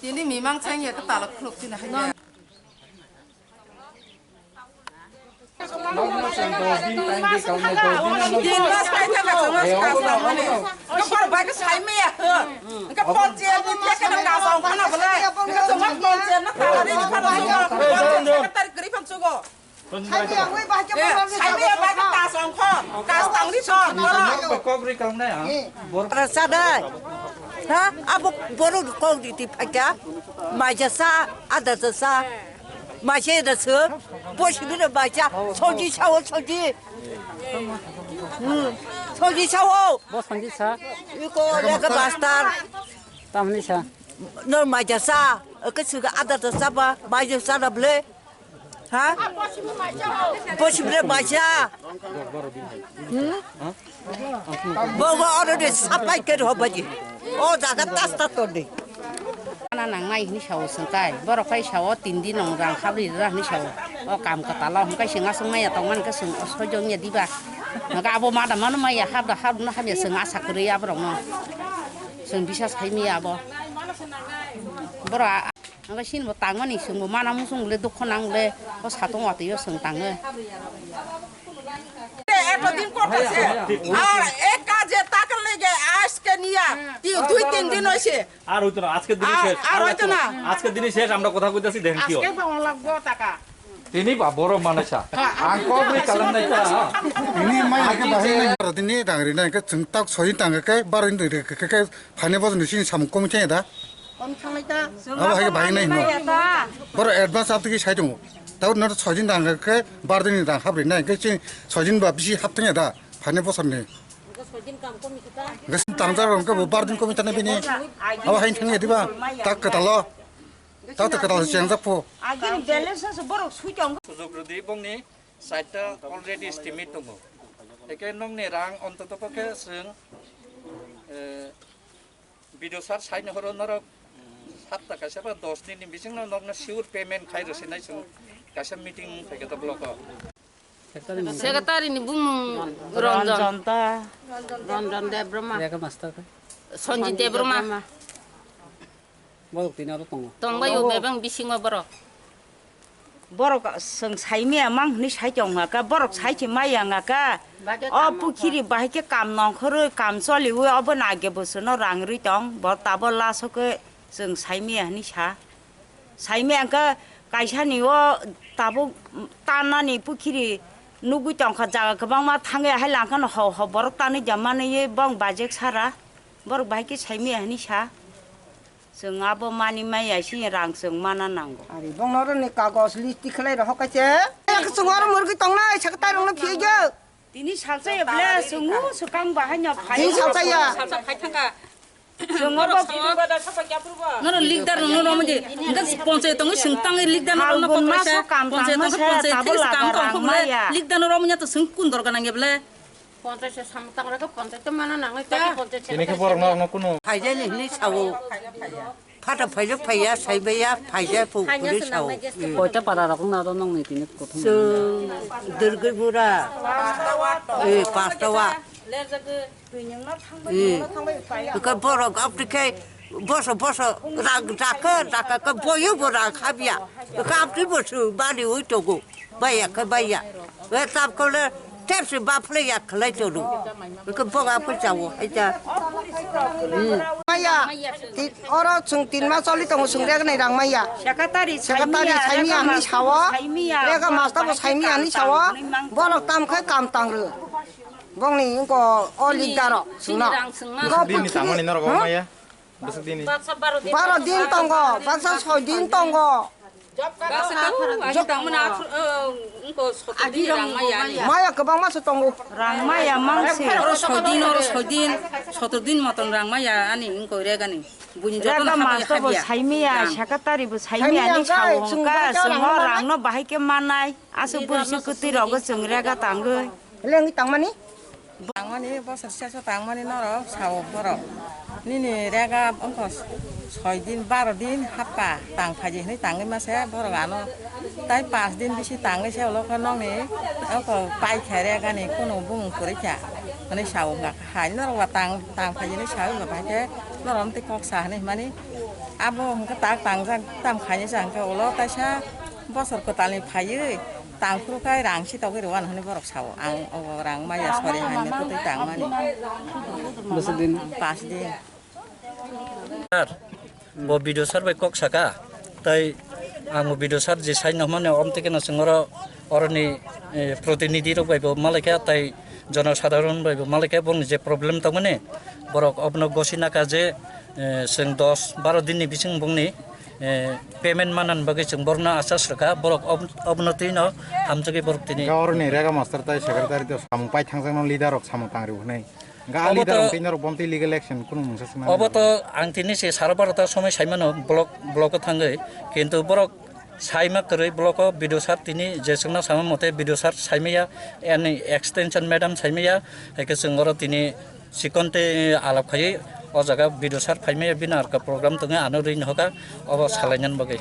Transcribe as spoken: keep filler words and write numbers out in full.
Tini mimang chang ya, ta talak khuluk chini hai ya. Kok ri kang nai ha. Bor- Sadai. Ha? Abo borok kok di ti phaikha. Maija sa, ada sa sa. Maija da se. Bo sibire maija. Soji sao soji. Hmm. Soji sao. Bo sanji sa. Iko lega bastar. Tamni sa. Nor maija sa. Ke suga ada sa ba. Maija sa da ble. Ha? Bosi bre bacha. Hmm? Bogo oro de sapai ke ho baji. O jaga tas ta to de. Ana nang nai hini sao sengkai. Borok kai sao tin din nong rang habri ra hini sao. O kam ka talo hingkai singa sung maya tong man ka sung o sojong ya diba. Naga abo mada mano maya habda habna habya sung asa kuri aborok no. Sung bisa sai mi abo. Bora. Ang sini bo tangmani sung bo mana musung le dukho nang le o satong watwi o sung tango. এতদিন করতেছে। আর এক কাজে টাকা লেগে আজকে নিয়া তি-, দুই তিন দিন হইছে। আর হইতো না, আজকের দিনই আর, শেষ। আর হইতো না। আজকের দিনই শেষ, আমরা কথা কইতাছি, দেখেন কি হয়। আজকে পাওয়া লাগবো টাকা। Tini ba borok manai sa. Ang kok ri kalam nai ta. Tini mai ke bahai nai. Tini rang ri nai ke chwng tak soi tang ke bar ri ke ke phane bo ni sini samung kom khe da. Kom thanglai ta. Abo hai ke bahai nai no. Boro advance ap tiki sai tongo. Tau no soi din rang ke bar din rang hap ri nai ke sini soi din ba bisi hap tang da. Phane bo ni. Gas tang jar rong ke bo bar din kom tane bini. Abo hai thang ya diba. Tak ke talo. Tato kwtal se chengjak pho. Agini balance se borok sui tong. Sujok rwdi bongni side ta already estimate tongo. Eke nokni rang ontoto pokhe chwng, eh, B D O sir saini horo norok sapta kaisa ba dos din ni bisingno nokno sure payment khai rwsinai chwng kaisa meeting phaikha ta block o. Secretary ni bumung Ranjan. Ranjan ta. Ranjan Debbarma. Rega master ka. Sanjit Debbarma. Borok tini aro tongo. Tongbai o bebeng bisingo borok. Borok chwng saimaya mang hwnwi sai tong nga ka, borok sai se maya nga ka. O pukhiri bahai khe kam nongkhorwi, kam choliwi, obo nage bwswkno rang rwi tong, bo tabo laso khe chwng saimaya hwnwi sa. Saimaya hwnkhe kaisani o tabuk tanani pukhiri nugwi tongkha, jaga kwbangma thangwi hai langkhano ho ho borok tanwi ja manwi bong bajek sara. Borok bahai khe saimaya hwnwi sa. Chwng abo mani maya sini rang chwng mana nango. Ari bongno roni kagos list tikhlai rohok kaise. Ek chwng oro murgi tongnai, secretary rokno phiyai jok. Tini salsa ya ble, chwng swkang bahai no phai. Tini salsa ya. Salsa phai thangka. Chwng oro. Noro leader no noro manje. Enggak ponchayat tongo sengtang leader no no ponchayat. Ponchayat tongo ponchayat tabo laga kam rang tong maya. Leader no romnya to sengkun dorga nangya ble. Ponchayat se samtang rega ponchayat to mana nangwi ta. Tini khe borok norokno kunu. Phaijani hwnwi sao. Phata phaijak phaiya, saibaiya, phaijak phu phuri sao. Koita para rok na do nongni tini kothum. Chwng Durgui Bura. Eh, pastawa. Eh, ka borok apri khe boso boso rang jaka jaka ka boyo bo rang khabya. Ka apri bo su bani ui togo. Baiya khe baiya. Be tap kole tep se bap le yak khlai toru. Be ke boga phe chawo hai cha. Hmm. Maya. Ti-, oro chwng tin mas choli tongo chwng rega nai rang maya. Secretary saimaya, saimaya ani sawo. Rega master bo saimaya ani sawo. Borok tam khe kam tang rw. Bongni ko o leader rok chwngno. Bini tamani norok maya. Bwswk dini? Baro din tongo, baksa soi din tongo. Maya kwbangma se tongo. Rang maya mangse. Oro soi din, oro soi din, sotor din moton rang maya ani wngkoi regani. Buini joto rega master bo saimaya, secretary bo saimaya ani sao hongka, chwng rang no bahai khe manai. Aswk bwrwi se kwtwi rogo chwng rega tangwi. Lengwi tangmani? Tangmani bosor sesa tangmani norok sao borok. Nini rega wngkha soi din, baro din hapta tang phaidi hinwi tangwi masa borok ano. Tai pas din bisi tangwi se ulo khe nokni oko pai khe regani kunu bumung kwrwi kha. Hinwi sao wngkha hai norok ba tang, tang phaidi hinwi sao wngkha bai khe norok tei kok sa hinwi himani. Abo hwnkhe tak tangjak tam khainai sa hwnkhe ulo kaisa bosor kwtalni phaiwi tangphuru khai rang sitogwi rwano hinwi borok sao. Ang obo rang maya sori haino kwtwi tangmani. Bwswk din? Pas din. Sir, bo B D O sir bai kok saka, tai ang bo B D O sir je sai no mane om teke no chwng oro oroni, eh, protinidhi rok bai bo malaikha, tai jonosadharon bai bo malaikha, bongni je problem tongmani borok obono gosi naka je, eh, chwng dos baro din ni bising bongni, eh, payment manani bagwi chwng borokno achas rwkha, borok ob-, obono twi no hamjagwi borok tini. Hwnkhe oroni rega master tai secretary to samung pai thangjakno leader rok samung tangri hwnwi. Hwnkhe a Obo leader to rok tini rok bomtwi legal action kunu mungsa swnam Obo nai. To ang tini se sara barota somoi saimano block, block o thangwi, kintu borok saima kwrwi block o B D O sir tini je chwngno sama mote B D O sir saimaya, ani extension madam saimaya, hai khe chwng oro tini sikon tei alap khaiwi o jaga B D O sir phaimaya bini arka program tongwi ano rwini hoka obo salainani bagwi.